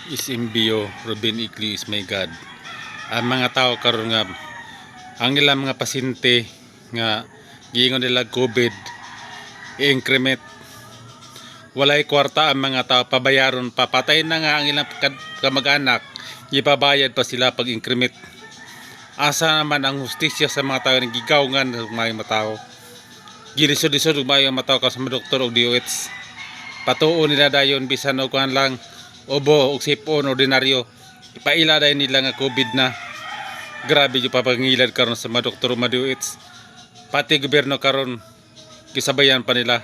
is MBO, Ruben Icli is my God. Ang mga tao karon nga ang ilang mga pasyente nga giingon nila COVID, i-increment. Walay kwarta ang mga tao, pabayaron pa. Patay na nga ang ilang kamag-anak, ipabayad pa sila pag increment. Asa naman ang hustisya sa mga tao nga gigawngan ng mga tao? Gilisod-lisod ug maayo ang mga tao ka sa mga doktor og DOH. Patuo nila dayon bisan og kuan lang, ubo og sipon ordinaryo. Ipaila dayon nila nga COVID na. Grabe yung papangilad karon sa mga doktor ug mga DOH. Pati gobyerno karon gisabayan pa nila.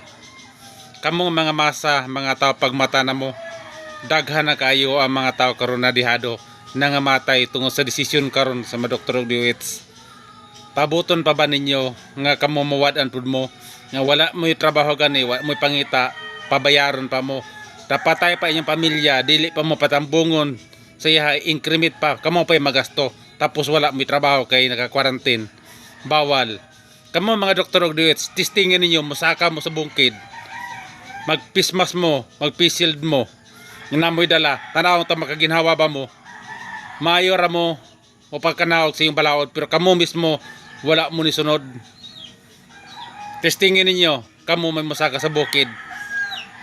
Kamong mga masa, mga tao, pagmata na mo. Daghan na kaayo ang mga tao karon na dihado nangamatay tungod sa desisyon karon sa mga doktor ug DOH. Pabuton pa ba ninyo nga kamo mawad-an pud mo nga wala mo'y trabaho gani, wa mo'y pangita, pabayaron pa mo? Napatay pa inyong pamilya, dili pa mo patambungon sa iya, increment pa, kamo pa'y magasto. Tapos wala mo'y trabaho kay naka-quarantine. Bawal. Kamo mga doktor og DOH, testingin ninyo, musaka mo sa bukid. Mag-face mask mo, mag-face shield mo. Nga namoy dala, tanaw ta makaginhawa ba mo? Maayo ra mo o pagkanaog sa iyong balaod, pero kamo mismo wala mo ni sunod. Testingin ninyo, kamo may musaka sa bukid.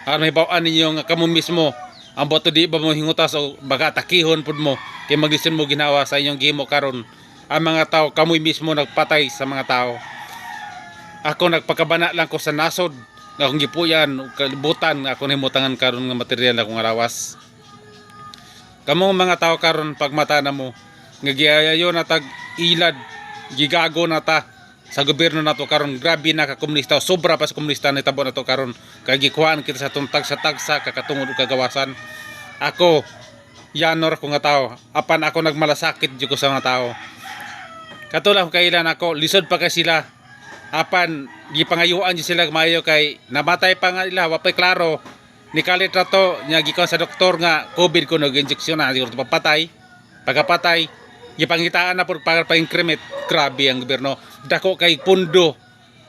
Aron mahibaw-an ninyo nga kamo mismo ang boto di ba mo hingutas o baka atakihon pud mo kay maglisod mo ginawa sa inyong gihimo karon. Ang mga tao, kamoy mismo nagpatay sa mga tao. Ako, nagpakabana lang ko sa nasod nga akong gipuyan ug kalibutan nga akong himutangan karon nga material akong lawas. Kamo mga tao karon, pagmata na mo nga giayayo na tag ilad, gigago na ta sa gobyerno nato karon. Grabe na ka komunista, sobra pa sa komunista nitabo nato karon kay gikuhaan kita sa tuntag sa tagsa kakatungod ug kagawasan. Ako, yanor ko nga tao, apan ako nagmalasakit jud ko sa mga tao. Katulad kung kailan ako, lisod pa kay sila, apan gipangayuan jud sila maayo kay namatay pa nga nila, wa pa'y klaro. Nikalit ra to nya, gikan sa doktor nga COVID ko, nag-injection na siguro papatay. Pagkapatay, gipangitaan na por para pa-increment. Grabe ang gobyerno. Dako kay pundo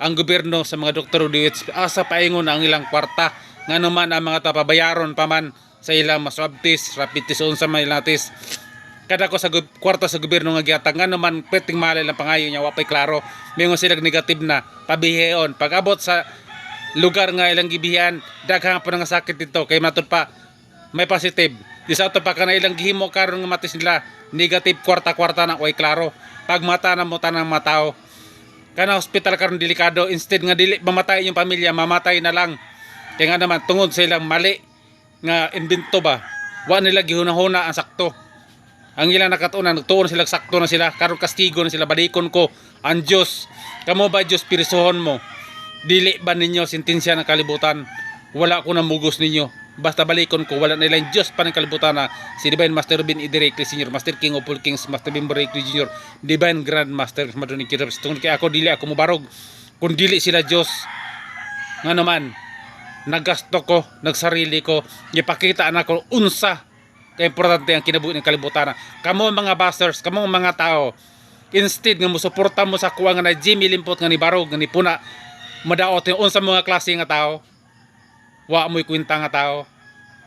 ang gobyerno sa mga doktor o DOH. Asa paingon ang ilang kwarta? Ngano man ang mga tapabayaron pa man sa ilang swab test, rapid test, unsa man ilang test? Kada ko sa kwarta sa gobyerno nga gihatag, ngano man perting mahal ilang pangayo niya, wa pa'y klaro? Mingon sila negative na, pabiheon. Pag abot sa lugar nga ilang gibihian, daghang pa nga sakit dito kay matud pa may positive. Di sa ato pa kana ilang gihimo karon nga matis nila negative, kwarta-kwarta na, way klaro. Pag mata na mo tanang mga tao kana hospital karon, delikado. Instead nga dili mamatay yung pamilya, mamatay na lang. Kaya nga naman tungod sa ilang mali nga invento ba, wa nila gihuna-huna ang sakto. Ang ilang nakatunan, nagtuon sila sakto na sila. Karon kastigo na sila. Balikon ko ang Dios. Kamo ba Dios, pirisuhon mo? Dili ba ninyo sentensya ng kalibutan? Wala ko na mugos ninyo. Basta balikon ko, wala nila yung Diyos pa ng kalibutan na si Divine Master Ruben Idirekli Senior, Master King of all Kings, Master Bimbo Rekli Jr., Divine Grand Master Madoni Kirabs. Tungod kay ako, dili ako mubarog. Kung dili sila Diyos, nga naman, nagasto ko, nagsarili ko, ipakita na ko unsa kay importante ang kinabuhi ng kalibutan. Kamo mga busters, kamo mga tao, instead nga musuporta mo sa kuha nga na Jimmy Limpot nga ni barog nga ni puna madaot yung unsa mga klase nga tao, wa mo'y kwenta nga tao.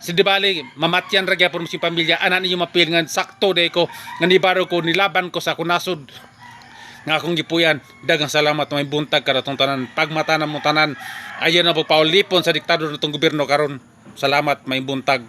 Si di bali mamatyan ra gyapon mo si pamilya ana ninyo mapil nga sakto day ko nga nibaro ko, nilaban ko sa kunasod nga akong gipuyan. Daghang salamat, may buntag karatong tanan. Pagmata na mo tanan, ayaw na pagpaulipon sa diktador natong gobyerno karon. Salamat, may buntag.